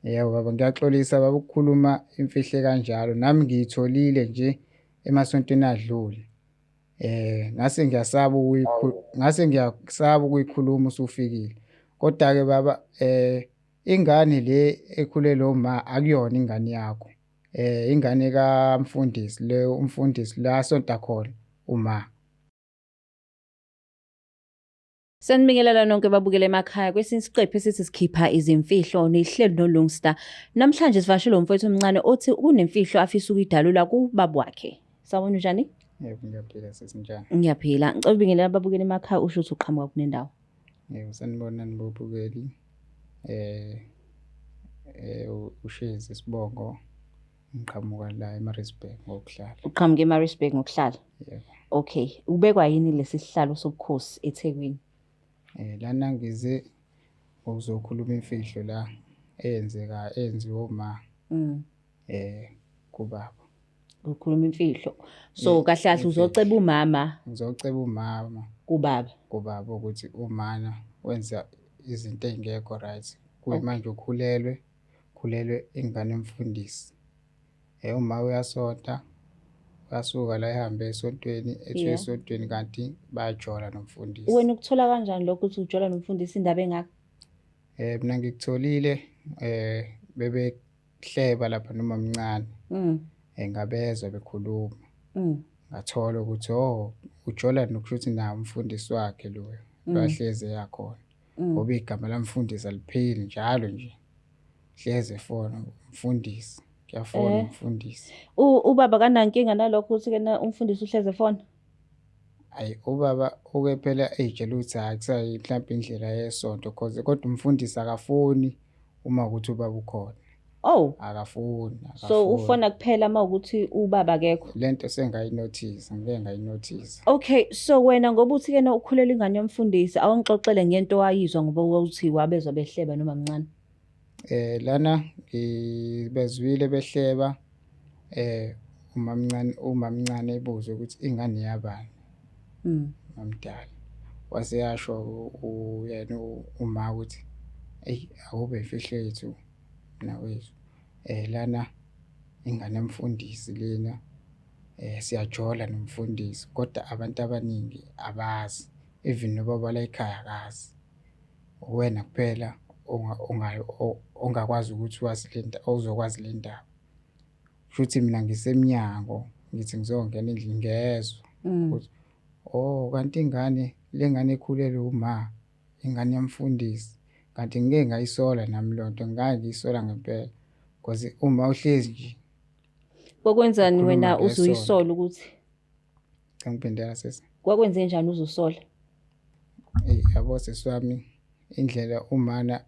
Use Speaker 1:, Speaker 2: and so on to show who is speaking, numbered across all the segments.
Speaker 1: Yebo baba, ngiyaxolisa baba ukukhuluma imfihlo kanjalo. Nami ngiyitholile nje emasontweni adlule. Ngase ngiyasaba ngase ngiyasaba ukuyikhuluma usufikile. Kodwa-ke baba ingane le ekhulelwe uma akuyona ingane yakho. Ingane kamfundisi le umfundisi la asonta khona uma.
Speaker 2: Sanibingelela nonke babukele emakhaya kwesinye isiqephu esithi sikhipha izimfihlo nihleli noLungsta. Namhlanje sivakashele umfowethu omncane othi kunemfihlo afisa ukuyidalula kubaba wakhe. Sawubona, unjani?
Speaker 1: Yebo, ngiyaphila sisi, njani?
Speaker 2: Ngiyaphila. Ngicela ubingelela ababukeli emakhaya usho ukuthi uqhamuka kunendawo.
Speaker 1: Yebo, sanibonani bobukeli. UShezi isibongo, ngiqhamuka la eMaritzburg ngokuhlala.
Speaker 2: Uqhamuka eMaritzburg ngokuhlala.
Speaker 1: Yebo.
Speaker 2: Okay, ubekwa yini lesi sihlalo sobukhosi eThekwini?
Speaker 1: Lana ngize ngokuzokhuluma imfihlo la eyenzeka eyenziwa uma kubaba.
Speaker 2: Ukhuluma imfihlo. So kahle kahle
Speaker 1: imfihlo.
Speaker 2: Uzoceba umama
Speaker 1: Ngizoceba umama
Speaker 2: kubaba.
Speaker 1: Kubaba ukuthi umana wenza izinto ey'ngekho right. Kuyimanje ukhulelwe, khulelwe ingane yomfundisi. Uma uyasonta, uyasuka la ehambe esontweni, ethi esontweni kanti bayajola nomfundisi.
Speaker 2: Wena ukuthola kanjani lokho ukuthi ujola nomfundisi, indaba engaka?
Speaker 1: Mina ngikutholile bebehleba lapha noma mncane. Ngabezwa bekhuluma. Ngathola ukuthi oh, ujola nokusho naye umfundisi wakhe loyo. Bahlezi eyakhona. Ngoba igama lamfundisi alipheli njalo nje. Hleze efona umfundisi. Kuyafona umfundisi.
Speaker 2: Ubaba kanankinga nalokho ukuthi kena umfundisi uhleze efona?
Speaker 1: Ayi, ubaba uke phela ey'tshela ukuthi hhayi kusayi mhlawumbe indlela yesonto cause kodwa umfundisi akafoni uma ukuthi ubaba ukhona.
Speaker 2: Oh.
Speaker 1: Akafoni,
Speaker 2: So
Speaker 1: akafoni.
Speaker 2: Ufona kuphela uma ukuthi ubaba akekho.
Speaker 1: Lento sengayinothisa, ngike ngayinothisa.
Speaker 2: Okay, so wena ngoba uthi kena ukhulela ingane yomfundisi, awungixoxele ngento owayizwa ngoba uthi wabezwa behleba noma mncane.
Speaker 1: Lana ngibezwile behleba umamncane, umamncane ebuza ukuthi ingane yabani. Mamdala. Wase yasho yena uma ukuthi eyi akube imfihlo yethu mnawethu. Lana ingane yomfundisi lena, siyajola nomfundisi kodwa abantu abaningi abazi, even nobaba la ekhaya akazi. Uwena kuphela ongakwazi ukuthi wazi le ozokwazi le ndaba. Kushuthi mina ngisemnyango ngithi ngizongena endlini ngezwa ukuthi oh kanti ingane le ngane ekhulelwe uma ingane yomfundisi, kanti ngike ngayisola nami leyo nto, ngake ngiyisola ngempela because uma uhlezi nje
Speaker 2: Kwakwenzani
Speaker 1: ukhuluma
Speaker 2: wena
Speaker 1: ngesonto.
Speaker 2: uzuyisola ukuthi
Speaker 1: Cha, ngiphindela sisi.
Speaker 2: Kwakwenze njani uzusola?
Speaker 1: Eyi yabo sisi wami, indlela umana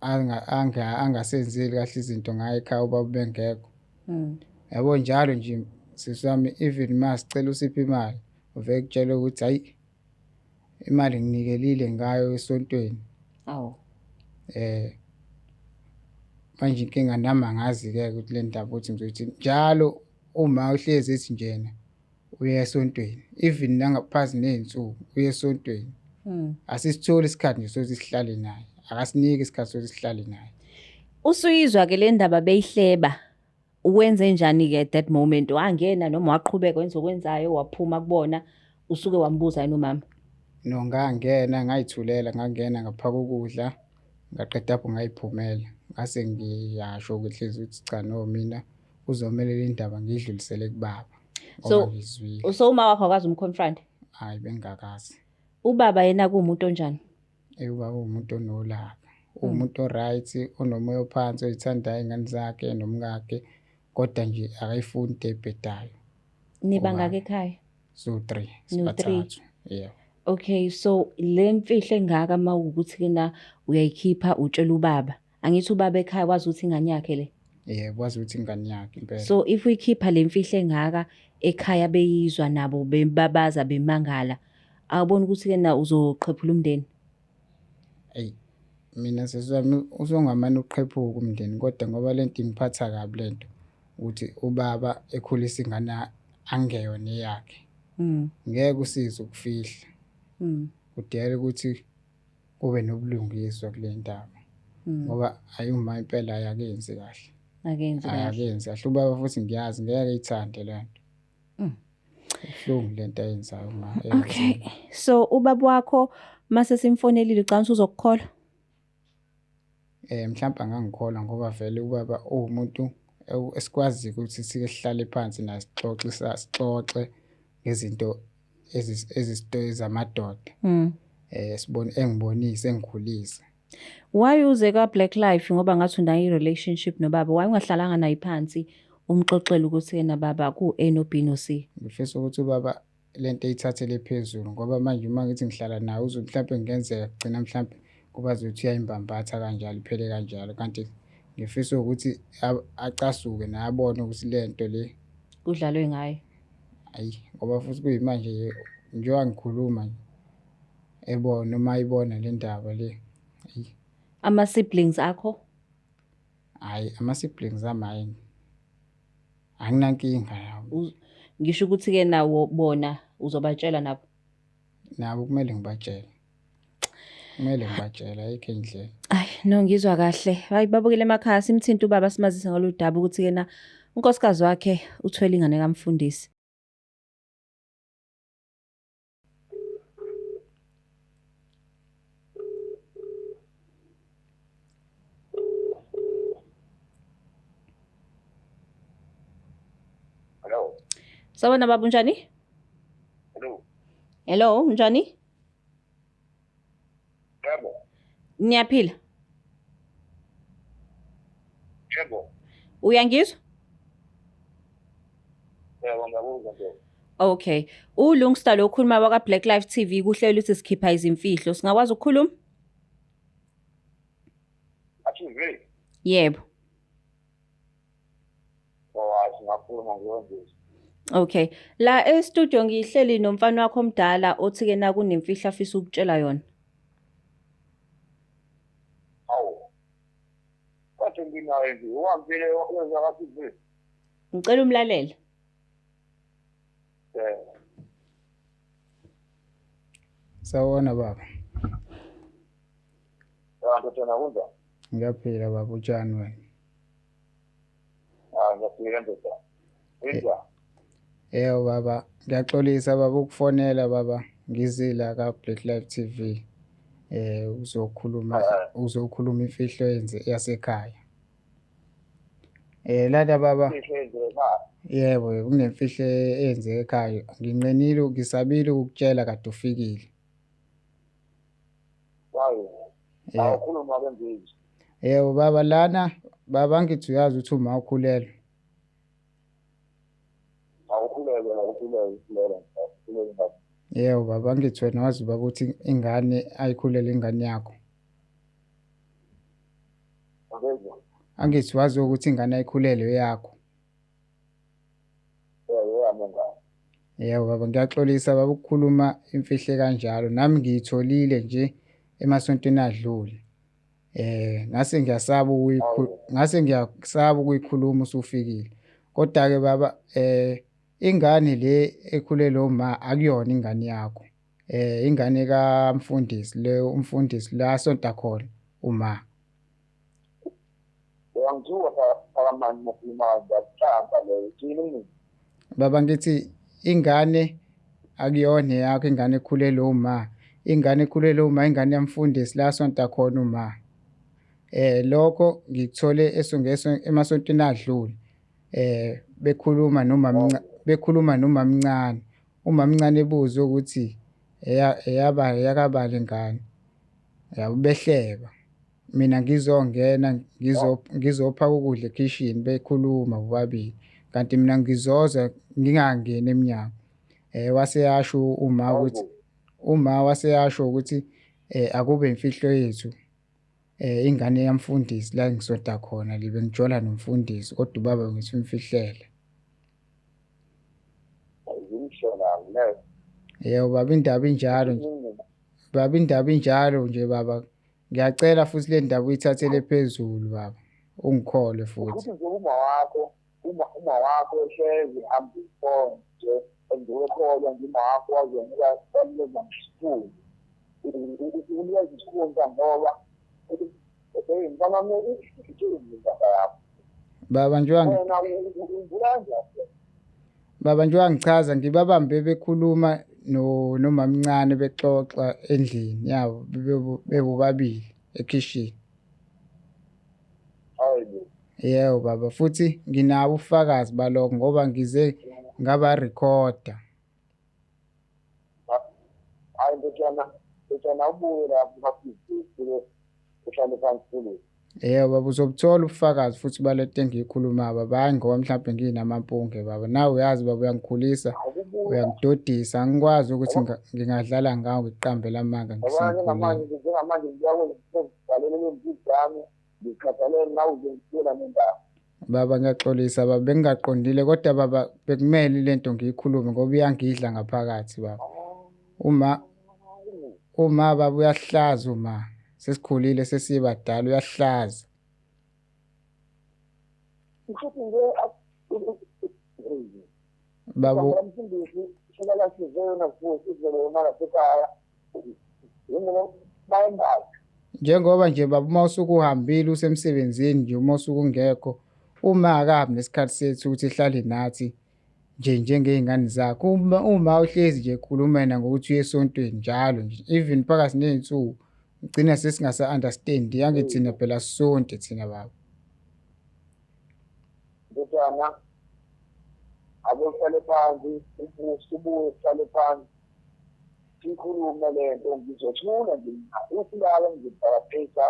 Speaker 1: angasenzeli kahle izinto ngayo ekhaya ubaba bengekho. Yabo njalo nje sisi wami, even uma sicela usiphe imali, uveke kutshela ukuthi hayi imali nginikelile ngayo esontweni.
Speaker 2: Awu.
Speaker 1: Manje inkinga nami angazi-ke ukuthi le ndaba ukuthi ngizoyithini. Njalo uma uhlezi ethi njena uya esontweni, even nangaphansi ney'nsuku uya esontweni. Asisitholi isikhathi nje sokuthi sihlale naye, akasiniki isikhathi sokuthi sihlale naye.
Speaker 2: Usuyizwa ke le ndaba beyihleba, wenze njani ke at that moment? Wangena noma waqhubeka wenza okwenzayo, waphuma kubona, usuke wambuza yini umama?
Speaker 1: No, ngangena ngayithulela, ngangena ngaphaka ukudla, ngaqeda lapho ngayiphumela. Ngase ngiyasho ngenhliziyo ukuthi cha no mina kuzomele le ndaba ngiyidlulisele kubaba. Ngoba ngizwile.
Speaker 2: So uma wakho akazi umconfront?
Speaker 1: Hayi, bengingakazi.
Speaker 2: Ubaba yena kuwumuntu onjani?
Speaker 1: Ubaba uwumuntu onolaka. Uwumuntu o-right, onomoya ophansi, oyithandayo iy'ngane zakhe nomkakhe, kodwa nje akayifuni into ebhedayo.
Speaker 2: Niba
Speaker 1: Ubaba.
Speaker 2: ngaka ekhaya?
Speaker 1: So 3,
Speaker 2: Niwu 3.
Speaker 1: sibathathu. Yebo.
Speaker 2: Okay, so le mfihlo engaka mawukuthi kena uyayikhipha utshela ubaba. Angithi ubaba ekhaya wazi ukuthi ingane yakhe le?
Speaker 1: Yebo, wazi ukuthi ingane yakhe impela.
Speaker 2: So if uyikhipha le mfihlo engaka ekhaya beyizwa nabo bebabaza bemangala, awuboni ukuthi kena uzoqhephula umndeni?
Speaker 1: Eyi, mina sisi wami usongamane uqhephuka umndeni, kodwa ngoba lento ingiphatha kabi lento ukuthi ubaba ekhulisa ingane angeyona eyakhe. Ngeke usize ukufihla. Kudingeka ukuthi kube nobulungiswa kule ndaba. Ngoba ayi uma impela ayakenzi kahle.
Speaker 2: Akenzi kahle.
Speaker 1: Ayakenzi kahle. Ubaba futhi ngiyazi ngeke eyithande le nto. Ibuhlungu le nto ayenzayo uma.
Speaker 2: Okay. So ubaba wakho mase simfonelile ucabanga ukuthi uzokukholwa?
Speaker 1: Mhlawumbe angangikholwa ngoba vele ubaba uwumuntu esikwaziyo ukuthi sike sihlale phansi naye sixoxe sixoxe ngezinto zamadoda. Sibone engibonise engikhulise.
Speaker 2: Why uze ka Black Life ngoba ngathi unayo i-relationship nobaba? Why ungahlalanga naye phansi umxoxele ukuthi yena baba ku A no B no C?
Speaker 1: Ngifisa ukuthi ubaba lento eyithathele phezulu ngoba manje uma ngithi ngihlala naye uze mhlawumbe ngenzeka kugcina mhlawumbe kuba ukuthi uyayimbambatha kanjalo iphele kanjalo, kanti ngifisa ukuthi acasuke naye abone ukuthi lento le
Speaker 2: kudlalwe ngayo.
Speaker 1: Ayi ngoba futhi kuyimanje njengoba ngikhuluma nje ebona uma ibona le ndaba le. Ayi.
Speaker 2: Ama siblings akho?
Speaker 1: Hayi ama siblings ami hayi anginankinga nawo.
Speaker 2: Ngisho ukuthi ke nawo bona uzobatshela nabo?
Speaker 1: Nabo kumele ngibatshele. Kumele ngibatshele ayikho indlela.
Speaker 2: Ayi no ngizwa kahle. Hayi babukele emakhaya simthinta ubaba simazise ngalolu daba ukuthi ke na unkosikazi wakhe uthwele ingane kamfundisi.
Speaker 3: Hello.
Speaker 2: Sawubona baba unjani?
Speaker 3: Hello.
Speaker 2: Hello, unjani?
Speaker 3: Yebo.
Speaker 2: Niyaphila?
Speaker 3: Yebo.
Speaker 2: Uyangizwa?
Speaker 3: Yebo ngiyakuzwa nje.
Speaker 2: Okay. uLungsta lo okhuluma waka Black Life TV kuhlelo ukuthi sikhipha izimfihlo. Singakwazi ukukhuluma?
Speaker 3: Athi
Speaker 2: Yebo.
Speaker 3: Oh, singakhuluma ngiyonje.
Speaker 2: Okay. La e studio ngihleli nomfana wakho omdala othi ke na kunemfihlo afisa ukutshela yona.
Speaker 3: Awu. Kodwa nginayo nje, uhambile wenza ka TV.
Speaker 2: Ngicela umlalele.
Speaker 1: Sawubona baba.
Speaker 3: Ndodana kunjani?
Speaker 1: Ngiyaphila baba, utshani wena?
Speaker 3: Ah, ngiyaphila ndodana. Kunjani?
Speaker 1: Yebo baba, ngiyaxolisa baba ukufonela baba, ngizila ka Black Life TV. Uzokhuluma uzokhuluma imfihlo yenze yasekhaya. Lana baba. Yebo, kunemfihlo eyenzeke ekhaya. Nginqenile ngisabile ukukutshela kade ufikile.
Speaker 3: Awukhuluma ke nje.
Speaker 1: Yebo baba, lana baba ngithi uyazi ukuthi uma ukhulelwe.
Speaker 3: Awukhulelwe, awukhulelwe, ukhulelwe.
Speaker 1: Yebo baba, ngithi wena wazi baba ukuthi ingane ayikhulele ingane yakho. Angithi wazi ukuthi ingane ayikhulelwe yakho. Yebo baba, ngiyaxolisa baba ukukhuluma imfihle kanjalo. Nami ngiyitholile nje emasontweni adlule. Ngase ngiyasaba ngase ngiyasaba ukuyikhuluma usufikile. Kodwa ke baba ingane le ekhulelwe uma akuyona ingane yakho. Ingane kaMfundisi le, umfundisi la asonta khona uma. Baba ngithi ingane akuyona yakho, ingane ekhulelwe uma, ingane ekhulelwe uma ingane yamfundisi la asonta khona uma. Lokho ngikuthole esongeso emasontweni adlule. Bekhuluma noma bekhuluma nomamncane. Umamncane ebuza ukuthi eyaba yakabani ingane. Yabo behleba. Mina ngizongena ngizophaka ukudla ekhishini bekhuluma bobabili. Kanti mina ngizoza ngingangeni emnyango. Waseyasho uma ukuthi uma waseyasho ukuthi akube imfihlo yethu. Ingane yamfundisi la ngisonta khona libe ngijola nomfundisi kodwa ubaba ngithi umfihlele. Yebo baba, indaba injalo nje. Baba indaba injalo nje baba. Ngiyacela futhi le ndaba uyithathele phezulu baba. Ungikholwe futhi.
Speaker 3: Ukuthi nje uma wakho, uma wakho ehlezi hamba nje engikholwa nje uma wakho wazenika wanikeza isikhundla. Unikeza isikhundla ngoba Hey mfana wami, ithini indaba yakho?
Speaker 1: Baba njengoba
Speaker 3: Wena ungivula kanjani?
Speaker 1: Baba njengoba ngichaza ngibabambe bekhuluma no nomamncane bexoxa endlini yabo bebobabili ekhishini.
Speaker 3: Hayi.
Speaker 1: Yebo baba, futhi nginabo ubufakazi balokho ngoba ngize ngabarekhoda.
Speaker 3: Hayi ndodana, ndodana ubuye lapho bafike uhlale phansi kulo.
Speaker 1: Yebo baba, uzobuthola ubufakazi futhi balento engiyikhulumayo baba, hhayi ngoba mhlawumbe nginamampunge baba. Nawe uyazi baba, uyangikhulisa, uyangidodisa, angikwazi ukuthi ngingadlala ngawe ngiqambele amanga
Speaker 3: Yabona njengamanje
Speaker 1: ngisengikhulile.
Speaker 3: njengamanje ngiyakuzibhalela lezi zami, ngikhathalele nawe uzongitshela nendaba.
Speaker 1: Baba ngiyaxolisa baba, bengingaqondile kodwa baba bekumele lento ngiyikhulume ngoba iyangidla ngaphakathi baba. Uma baba uyahlaza uma sesikhulile sesibadala uyahlaza.
Speaker 3: Futhi nje
Speaker 1: Baba
Speaker 3: umfundisi uhlala sizona futhi izolo yona lasekhaya. Yini bayembathi.
Speaker 1: Njengoba nje baba uma usuke uhambile usemsebenzini nje uma usuke ungekho, uma akahambi nesikhathi sethu ukuthi ehlale nathi nje njengey'ngane zakhe. Uma uhlezi nje ekhuluma yena ngokuthi uye esontweni njalo nje, even phakathi ney'nsuku ugcina sesingasa-understand-i. Angithi thina phela asisonti thina baba.
Speaker 3: Ndodana, ake uhlale phansi, ubuye uhlale phansi. Sikhulume le nto, ngizothula nje mina. Usilala ngizobhakaphisa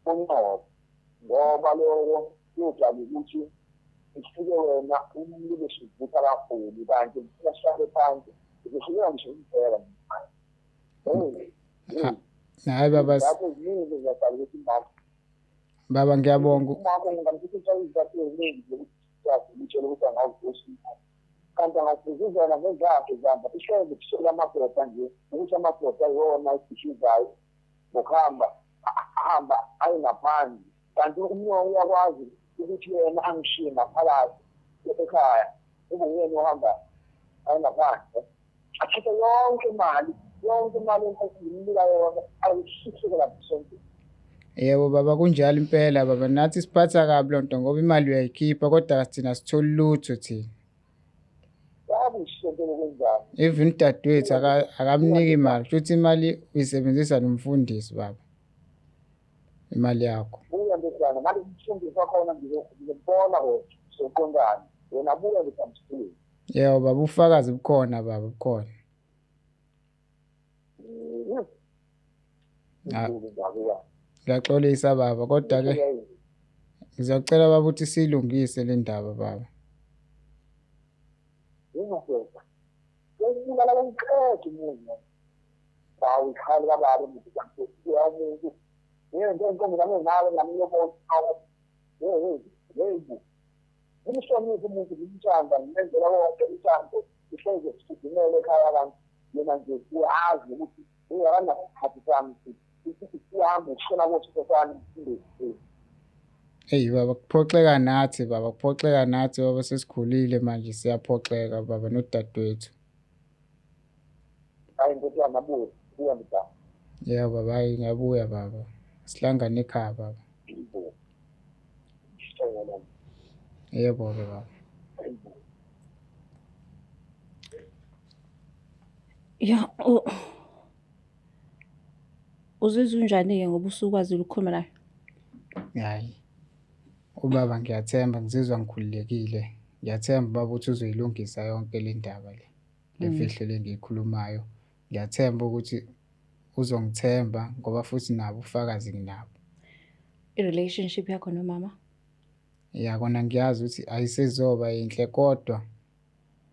Speaker 3: unqobo. Ngoba lokho kuyodala ukuthi ufike wena umlilo usuvutha kakhulu kanti ngifuna sihlale phansi. Ngizohluleka ngisho ukubheka mina.
Speaker 1: Hhayi baba,
Speaker 3: Lapho ziningi ziyadala ukuthi umama
Speaker 1: baba ngiyabonga.
Speaker 3: Umakho ngingamthuthisa izizathu eziningi zokuthi ngitshele ukuthi angavusa umama. Kanti angagqugquzela ngezakhe izandla, ihleze kusela amadoda nje, ukuthi amadoda yiwona agishizayo ngokuhamba, ahamba aye ngaphandle. Kanti umnyango uyakwazi ukuthi yena angishiye ngaphakathi ekhaya, kube nguyena ohamba aye ngaphandle. Athathe yonke imali, yonke imali engimnika yona, ayishisekela lapho sonke.
Speaker 1: Yebo baba, kunjalo impela baba, nathi siphatha kabi lonto ngoba imali uyayikhipha kodwa thina sitholi lutho thina.
Speaker 3: Yabe isonto lokwenzani?
Speaker 1: Even udadewethu akamniki imali, kusho ukuthi imali uyisebenzisa nomfundisi baba. Imali yakho.
Speaker 3: Buya ndodana, manje umfundisi wakhona ngizokubona wena, soqondana. Wena buya ndodana.
Speaker 1: Yebo baba, ubufakazi bukhona baba, bukhona. Ngiyaxolisa baba, kodwa ke ngizocela baba ukuthi siyilungise le ndaba baba.
Speaker 3: Yindoda. Ukubulala komqethu umuntu. Hawu ikhali kababa umuntu umuntu. Yini inkomo zami nawe ngamlobo. Hey hey. Umhloniphe umuntu ngimthanda ngimenzela konke uthando ihleze sifudumele ekhaya kanti yena nje uyazi ukuthi uyakanasikhathi sami sihamba ukushona kosifosana mfundisi.
Speaker 1: Eyi baba, kuphoxeka nathi baba, kuphoxeka nathi baba, sesikhulile manje siyaphoxeka baba nodadewethu.
Speaker 3: Hayi ndodana, buya, buya ndodana.
Speaker 1: Yebo baba, hayi ngiyabuya baba. Sihlangane ekhaya baba. Yebo ke baba.
Speaker 2: Ya, uzizwa unjani-ke ngoba usukwazile ukukhuluma naye?
Speaker 1: Hhayi, ubaba ngiyathemba, ngizizwa ngikhululekile. Ngiyathemba ubaba ukuthi uzoyilungisa yonke le ndaba le, le mfihlo le engiyikhulumayo. Ngiyathemba ukuthi uzongithemba ngoba futhi nabo ubufakazi nginabo.
Speaker 2: I-relationship yakho nomama?
Speaker 1: Ya kona ngiyazi ukuthi ayisezoba yinhle kodwa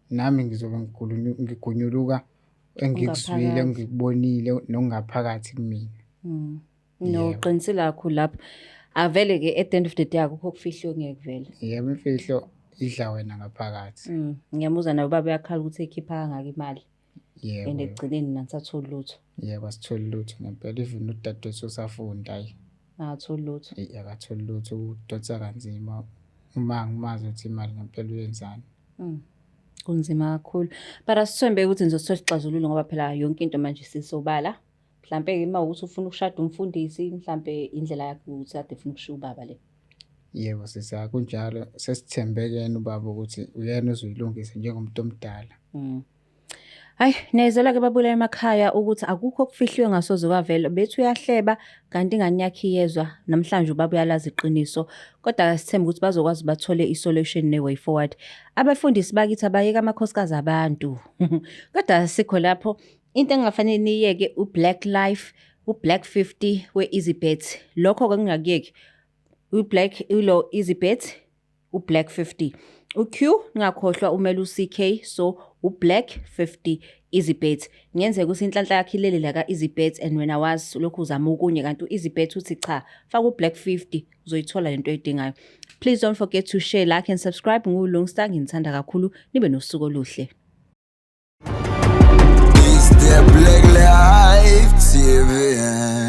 Speaker 1: nami ngizobe ngigunyuluka engikuzwile, engikubonile nokungaphakathi kumina.
Speaker 2: No, uqinisile kakhulu lapho. Avele ke at the end of the day akukho okufihliwe ngeke kuvele.
Speaker 1: Yebo, imfihlo idla wena ngaphakathi.
Speaker 2: Ngiyamuzwa naye ubaba uyakhala ukuthi ekhipha kangaka imali.
Speaker 1: Yebo.
Speaker 2: And ekugcineni nanisatholi lutho.
Speaker 1: Yebo, asitholi lutho ngempela, even udadewethu usafunda hhayi.
Speaker 2: Akatholi lutho.
Speaker 1: Eyi akatholi lutho, udonsa kanzima uma ngimazi ukuthi imali ngempela uyenzani.
Speaker 2: Kunzima kakhulu. But asithembe ukuthi nizosithola isixazululo ngoba phela yonke into manje isisobala. Mhlampe uma ukuthi ufuna ukushada umfundisi, mhlampe indlela yakhe ukuthi kade efuna ukushiya ubaba le.
Speaker 1: Yebo sisi, akunjalo. Sesithembe kuyena ubaba ukuthi uyena ozoyilungisa njengomuntu omdala.
Speaker 2: Hayi, niyayizwela-ke babuyela emakhaya ukuthi akukho okufihliwe ngasoze kwavela. Bethi uyahleba kanti ingane yakhe iyezwa. Namhlanje ubaba uyalazi iqiniso. Kodwa sithembe ukuthi bazokwazi bathole i-solution ne-way forward. Abafundisi bakithi abayeke amakhosikazi abantu. Kodwa sikho lapho. Into engingafanele niyeke u-Black Life, u-Black 50 we-Easybet. Lokho-ke ngingakuyeki. U-Black ilo Easybet, u-Black 50. U-Q ningakhohlwa umele u-CK, so u-Black 50 Easybet. Kungenzeka ukuthi inhlanhla yakho ilele la ka-Easybet and wena wazi lokhu uzama okunye, kanti u-Easybet uthi cha, faka u-Black 50, uzoyithola lento oyidingayo. Please don't forget to share, like and subscribe. NguLungsta, nginithanda kakhulu, nibe nosuku oluhle.
Speaker 4: It's the Black Life TV.